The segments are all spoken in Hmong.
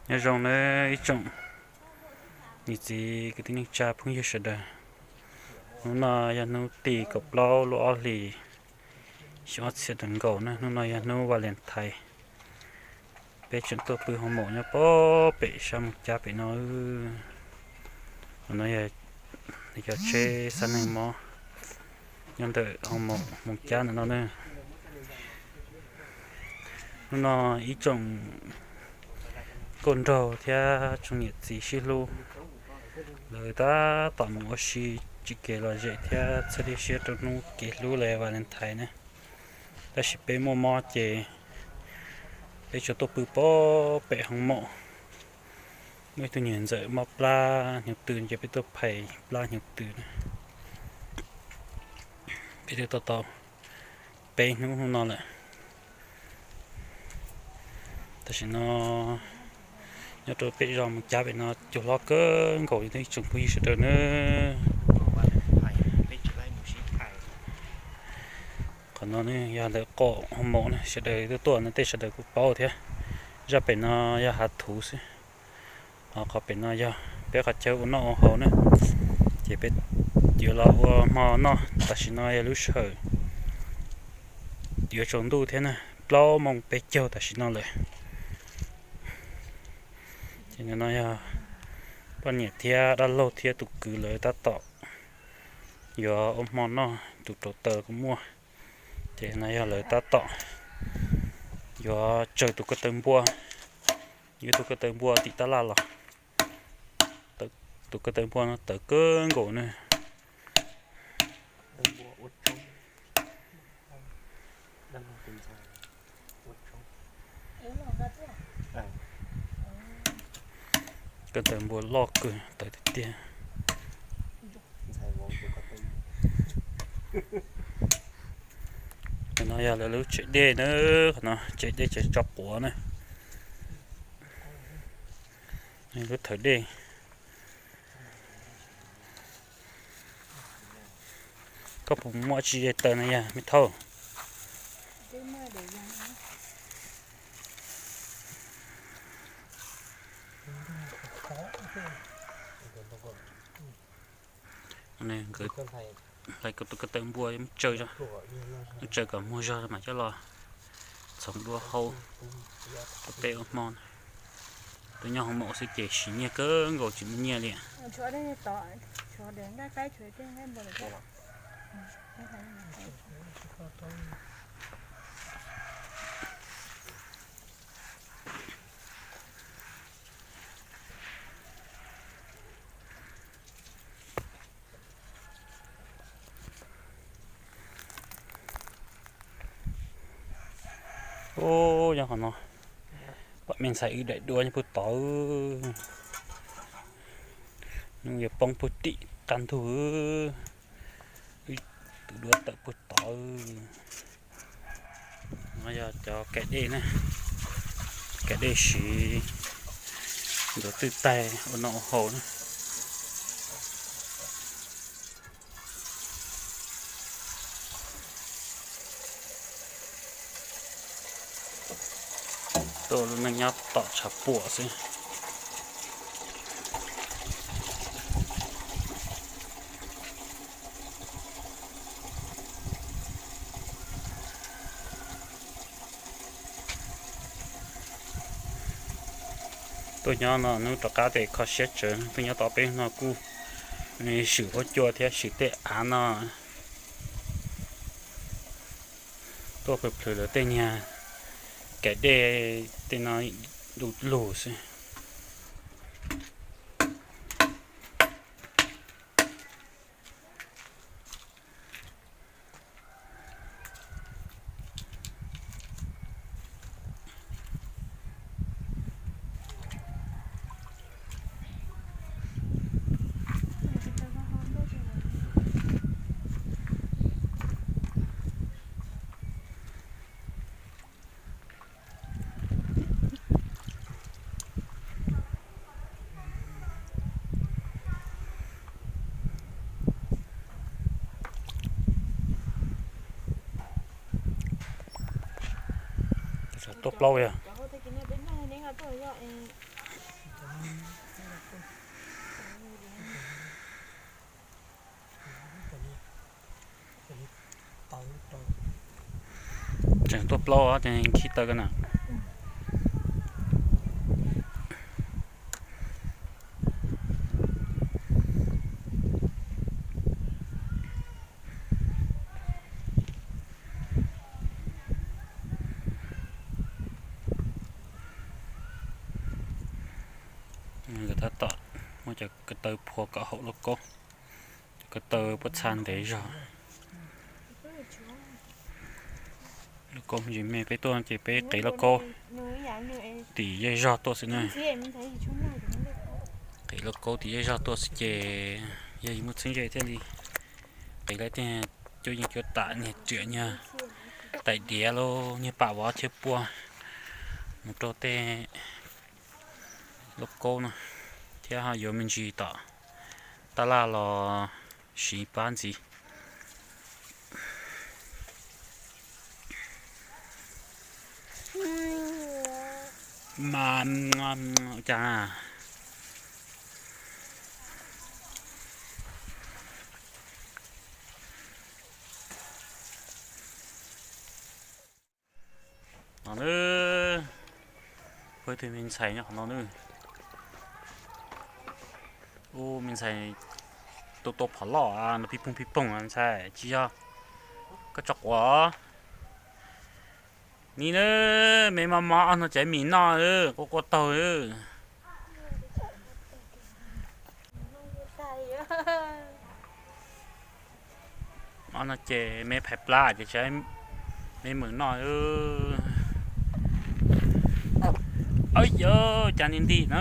Nyob zoo nawb ib tsoom niam txiv kwv tij neej tsa phooj ywg sawv daws. Hnub no yog hnub tim kaum plaub lub ob hlis xyoo ob txhiab nees nkaum na, hnub no yog hnub Valentine. Peb tseem tuaj pw hoo maum nyob pem sab Moos Cab pem no. Qhov no yog cov tsheb xab neeg mob nyob ntawm hoo maum Moos Cab ntawm no na. Hnub no ib tsoom nkauj nraug thiab tsoom niam txiv sib hlub, lawv tab tom mus ua si tsis kev lom zem thiab txhawb siab rau hnub kev hlub los yog Valentine na. Tab sis peb muaj mob ces peb tsuas tuaj pw pem hoo maum. Muaj ib tug niam ntxawm mob plab hnyuv tws ces peb tuaj phais plab hnyuv tws na. Peb twb tuaj tau peb hnub hnub no lawm. Tam sim no nyob rau pem zos Moos Cab pem no cua hlob kawg nkaus li ib tsoom phooj ywg sawv daws na. Qhov no yog ntawm qaum hoo maum na, sawv daws tuaj tuaj no tej sawv daws kuj paub thiab. Zaj pem no yog hav thuv xwb, ho qhov pem no yog peb qhov chaw ua noj ua haus na. Ces peb yuav los ua hmo noj, tam sim no yog lub sij hawm yuav tsaus ntuj thiab na, plaub moos peb caug tam sim no lawm. Ces no yog poj niam thiab dab laug thiab tus kwv lawv tab tom yuav ua hmo noj, tus rauv taws kuj muaj. Ces no yog lawv tab tom yuav tsaws tus ko taw npua, yuav tus ko taw npua tim tab laj los. Tus ko taw npua no tawv kawg nkaus na. Ko taw npua loj kawg tawv tiag tiag. Qhov no yog lawv lub tsev dej na, qhov no tsev dej tsev tso quav na, lub thawv dej. Koj puas muaj tsis ze taws no yog me thauj? Nkawd hlais tus ko taw npua tsaws, tsaws kom muag zog mas coj los txhoov dua hau rau peb ua hmo. Tus nyob hoo maum xwb ces siv nyiaj kawg nkaus tsis muaj nyiaj li. Ub, nyob qhov no, pom me ntxhais wb daim duab nyob puag tod, nws yuav poob puag tim qab ntug, wb tus duab tawm puag tod. No yog cov kaim dej na, kaim dej siv ntxuav twj taig ua noj ua haus na. Tuaj lub neej nyob tom tshav puam xwb. Tuaj nyob no hnub rov qab ces kho siab tsawv, tuaj nyob tau peb hnub no kuj swm huab cua thiab swm tej av no. Tuaj plhws plhws lawv tej niag kaim dej tej no du lug xwb. Tuaj plaub yog. Tseem tuaj plaub ces nkhib taw ko na. Nkawd tab tom muab cov ko taw phua kom haum lauj kaub. Cov ko taw puab txha ntev zog. Lauj kaub me ntsis me, peb tuaj ces peb qiv lauj kaub tim zej zog tuaj xwb na. Qiv lauj kaub tim zej zog tuaj xwb ces yog yus muaj txheeb ze thiaj li qiv lawv tej cuab yeej cuab tam, niag riam, niag tais diav, lauj niag pam vov chawb puab mus rau tej lauj kaub no, thiab ho yuav me ntsis tom tab laj los siv pab ntxiv. Mas cas no na, peb tug me ntxhais nyob qhov no na. Ub, me ntxhais tua tua phom loj no, pib poog pib poog, me ntxhais tsis yog koj tso quav. Ni na, me mob mob no ces mis noj, quaj quaj taug. Mob no ces me phais plab ces tsis, me mem noj. Ab yov, cas nti nti na.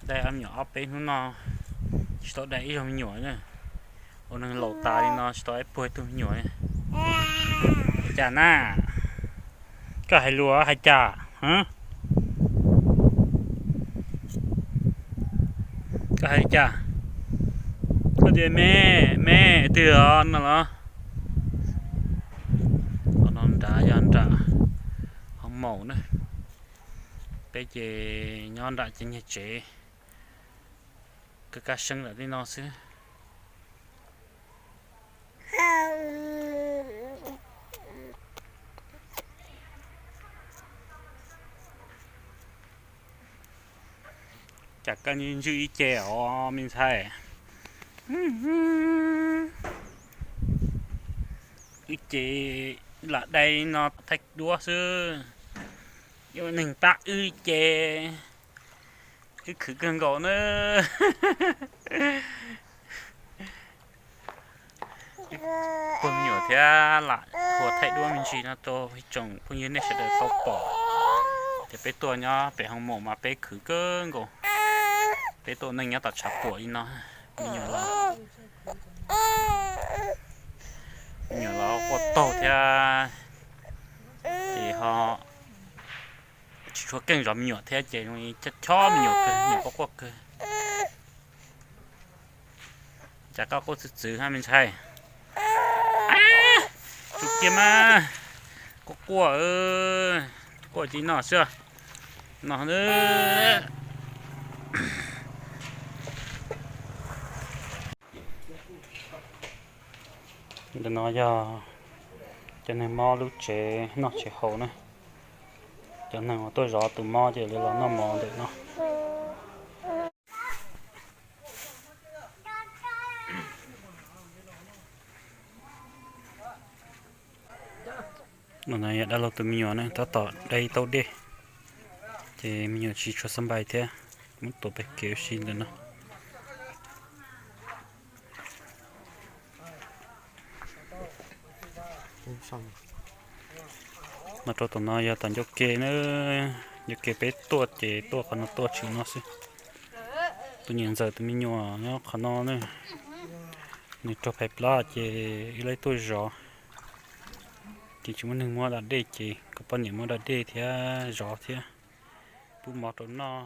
Dai me nyuam ob peb hnub no tsis tau dai ib zaug me nyuam na. Ua neeg laus tas li no tsis tau ib puag tug me nyuam. Cas na? Koj hais lus hais cas? Koj hais li cas? Koj tias me, me twg os no los? Qhov no nrad yog nram hoo maum na. Peb ces nyob nram ces nyiag tsev, kaj kaj seeb lam li no xwb. Cas koj ntswj ib ce os me ntxhais? Ib ce lam dai no thaij duab xwb. Yuav neeg pab wb ib ce, wb khwv kawg nkaus na. Puag me nyuam thiab lam ua thaij duab me ntsis no rau ib tsoom phooj ywg nej sawv daws tau pom. Ces peb tuaj nyob pem hoo maum mas peb khwv kawg nkaus. Peb tuaj neej nyob tom tshav puam li no, me nyuam los, me nyuam los quaj taug thiab. Ces ho tsis tshua keej zov me nyuam thiab ces chob chob me nyuam kawg, me nyuam quaj quaj kawg. Cas koj quaj txwv txwv hab me ntxhais? Tsum kiag mas, quaj quaj, quaj cia li noj xwb. No, ntawm no yog cov neeg mob lub tsev noj tsev haus na. Cov neeg uas tuaj zov tus mob ces lawv los noj mov ntawm no. No yog dab laug tus me nyuam na, tab tom dai tau dej, ces me nyuam tsis tshua xab npais thiab, muab tuav pem kev ua si ntawm no. No rau tom no yog tom ncauj ke na, ncauj ke peb tuaj ces tuaj qhov no tuaj tshwm no xwb. Tus niam ntxawm tus me nyuam nyob qhov no na, nws raug phais plab ces wb lawv tuaj zov, ces tsis muaj neeg muab da dej ces kom poj niam muab da dej thiab zov thiab pub mov rau noj.